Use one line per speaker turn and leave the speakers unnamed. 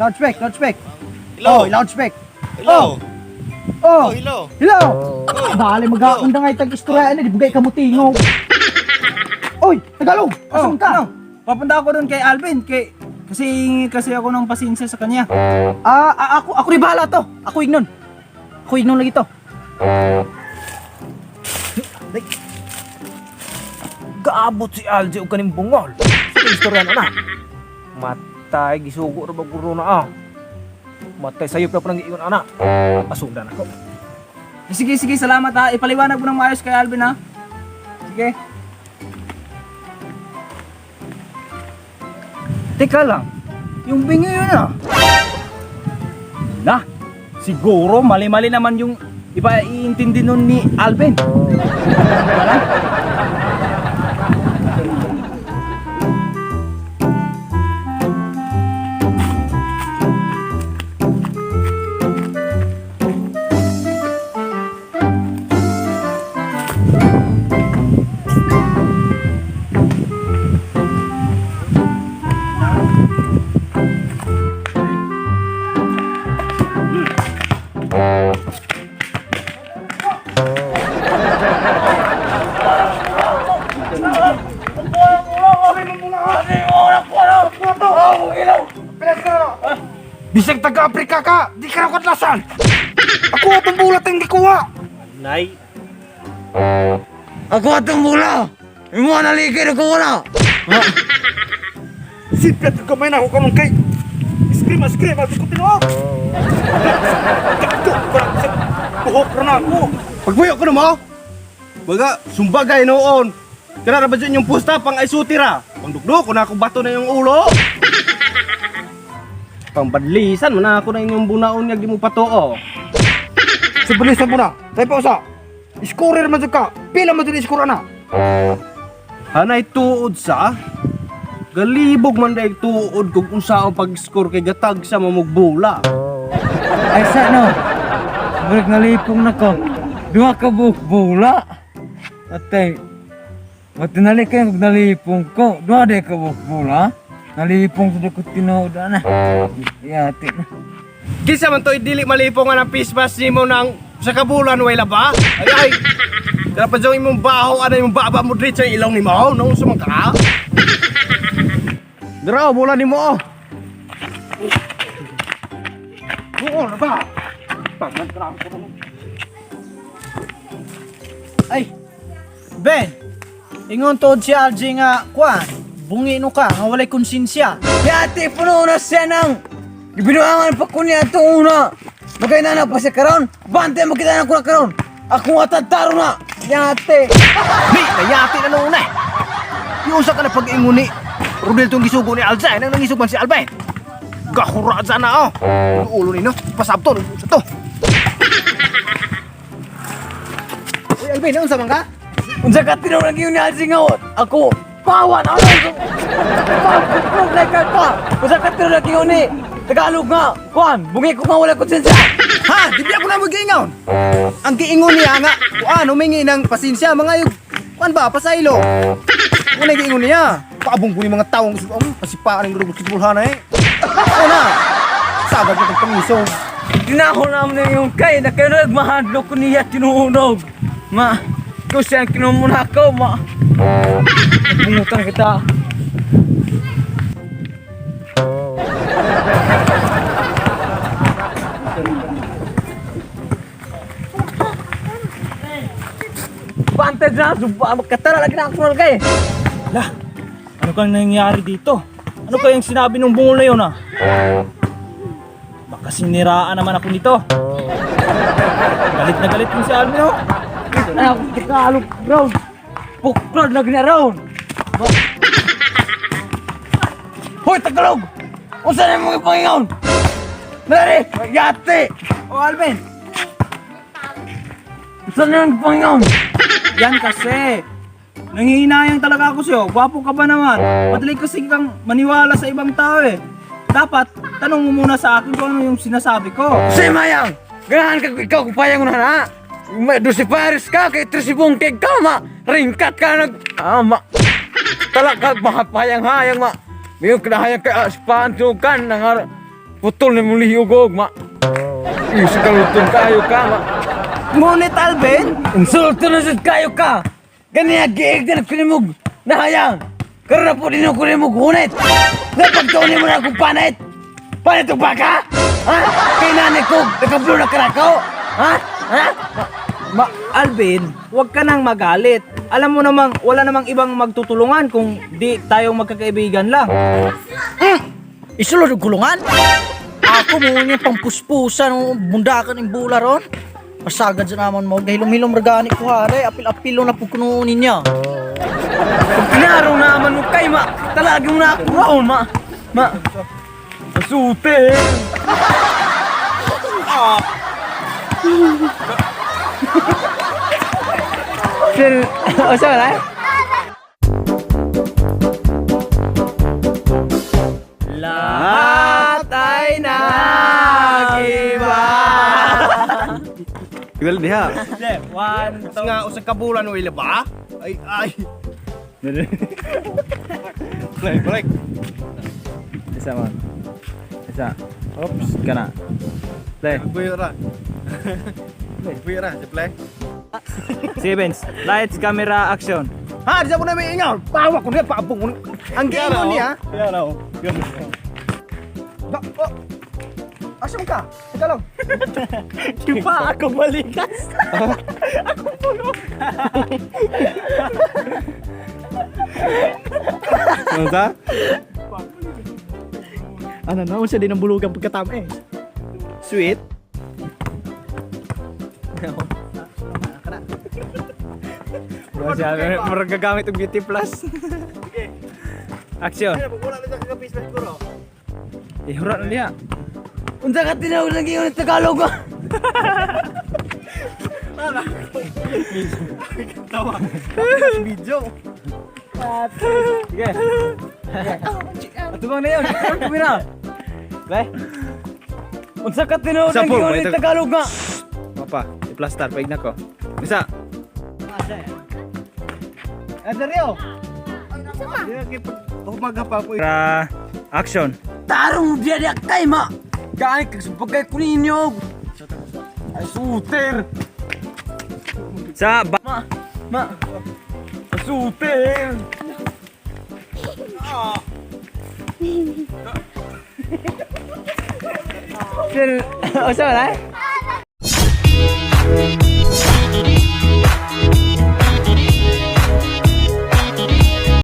Loud spec, loud spec.
Hello.
Oh, loud spec.
Hello.
Oh.
Oh, hello.
Hello. Bale magakon na nga itag istorya ani, di bugay ka mo tingog. Oy, Tagalog, asan ka?
Ano? Papunta ako doon kay Alvin kay kasi hingi kasi ako ng pasensya sa kanya.
Ah, ah, ako ako rin bahala to. Ako ignon. Ako ignon lagi to.
Gaabot si Alje og kaning bungol. Sa istorya na na. Matay gisugo ra ba guro na ah. Matay sayop na pa nang giingon ana. Pasugdan ako.
Sige, sige, salamat ha. Ipaliwanag mo ng maayos kay Alvin ha. Sige. Teka lang. Yung bingi yun ah. Na, siguro mali-mali naman yung iba iintindi nun ni Alvin. Wala?
Bisag taga-Afrika ka, di ka raw kadlasan. Ako atong bulat ang gikuha.
Nay.
Ako atong bula! Imo naligid ako wala!
Sipyat ko kamay na ako kamang kay. Scream, scream, ako ko tinuok. Takto, parang sa buhok ra na ako.
Pagpuyo ko na mo. Baga, sumbagay noon. Kaya ra ba dyan yung pusta pang isuti ra? Pang dugdug, kung ako bato na yung ulo. Pang badlisan mo na ako na inyong bunaon nga di mo patoo.
Sa bilisan mo na, tayo pa usa. Scorer man jud ka, pila man jud score ana.
Hanay tuod sa galibog man dahil tuod kung unsa ang pag-score kay gatag sa mamugbula.
Ay sa no! Murag nalipong na ko. Duha ka buok bula. Atay, matinali kayo kung nalipong ko. Duha di ka buok bula. Nalipong sa ko tinuod na. Yati na.
Kinsa man to dili malipong nga ng pispas nimo nang sa kabulan way laba? Ay ay. Dapat dyan imong baho ana imong baba mo diri sa ilong nimo no unsa man ka? Dira bola nimo oh.
Oo na ba?
Ay. Ben. Ingon tuod si Algie nga kuan, bungi no ka nga walay konsensya.
Yati, puno na siya ng... Gibinuangan pa ko niya itong una. Magay na na pa siya karon. Bante, makita na ko na karon. Ako nga tantaro na. Yati.
Ni, nayati na noon eh. Yung usa ka na pag-ingon ni Rodel tong gisugo ni Alza, eh, nang nangisog man si Alba eh. Gahura na oh. Ulo ni no, pasabto sa to.
Uy, Alvin, unsa man ka?
Unsa ka tinuod ang iyong nialsingawot? Ako, pawan, ano ko? Pagpuprog na ka pa! Unsa ka tinuod ang iyong ni? Tagalog nga! Kuan, bungi ko nga wala konsensya!
Ha, di ba ako na mag-ingon? Ang giingon niya nga, kuan humingi ng pasensya mga yug. Kuan ba pasaylo. Kuan ang giingon niya. Paabong ko ni mga taong pasipaan ng grupo kitbulhana eh. Ano na? Sagad ko pangiso.
Tinahon naman na yung kay, na kayo nagmahadlo ko niya tinunog. Ma, ikaw siya ang kinumuna ko, ma. Bungutan kita. Bantay na, suba, magkatara lagi na ako kay.
Lah, ano kang nangyari dito? Ano kayang sinabi nung bungol na yun ah? Baka siniraan naman ako nito. Galit na galit din si Alvin oh.
Ako Tagalog, bro. Pukrod lagi na round. Hoy, Tagalog! Unsa na imong ipangingon? Nari, yate!
Oh Alvin,
Unsa na imong ipangingon?
yan kasi. Nangihinayang talaga ako sa'yo. Gwapo ka ba naman? Madali kasi kang maniwala sa ibang tao eh. Dapat, tanong mo muna sa akin kung ano yung sinasabi ko.
Si Mayang! Ganahan ka ikaw kung payang na na! May dosi pares ka, kay trisibong kay ka, ma! Ringkat ka nag... Ah, ma! Talakag, mahapayang hayang, ma! Mayroon kinahayang kay aspaan tugan, nangar... Putol na mong lihugog, ma. Isukaluton kayo ka, ma.
Ngunit Alvin,
Insulto na sad kayo ka! Ganiya giig na kunimog nahayang! Karon na po din ako kunimog hunit! Napagtuon mo na akong panit! Panit og baka? Ha? Kay nanay ko, nakablo na karakaw? Ha? Ha?
Ma Alvin, huwag ka nang magalit. Alam mo namang wala namang ibang magtutulungan kung di tayong magkakaibigan lang.
Isulod og kulungan. Ako mo ni pangpuspusan bundakan ng bula ron. Pasagad sa naman mo, gahilom-hilom ra gani ko hare, apil-apilo na pud kuno ninya.
Pag tinaraw naman mo kay ma, talagi mo na ako raon ma. Ma. Masute.
Sir, o sa wala? Lahat ay nag-iba.
Tigil diha.
One, two.
Nga usa ka bulan way laba. Ay ay. Play break.
Isa man. Isa. Oops, kana. Play.
Buyo ra. Buyo ra, si play.
Sige, Benz. Lights, camera, action.
Ha, di sa ko na may ingaw. Pawa ko niya, paabong ko. Ang giingon niya.
Yan oh.
Ba, oh. Asa man ka? Tagalog.
Di pa ako balikas.
Ano ta?
Ano na, unsa din ang bulugan pagkatama eh.
Sweet. Murag gagamit og beauty plus. Action.
Wala na sa ka-face mask ko.
Ihura na niya.
Unsa ka tinawag ng giyon sa Tagalog? ah?
Video.
Sige. Atubang na yun. Kumira. Bay.
Unsa ka tinawag
Sa
ng
po,
giyon
may
sa Tagalog nga?
Papa, i-plaster paig na ko. Isa.
Dario.
Umaga pa ko.
Ra action.
Tarong diya diya kay ma. Gani kag supagay ko ninyo. Ay suter.
Sa ba
Ma. Ma. Suter.
Sir, o sa wala?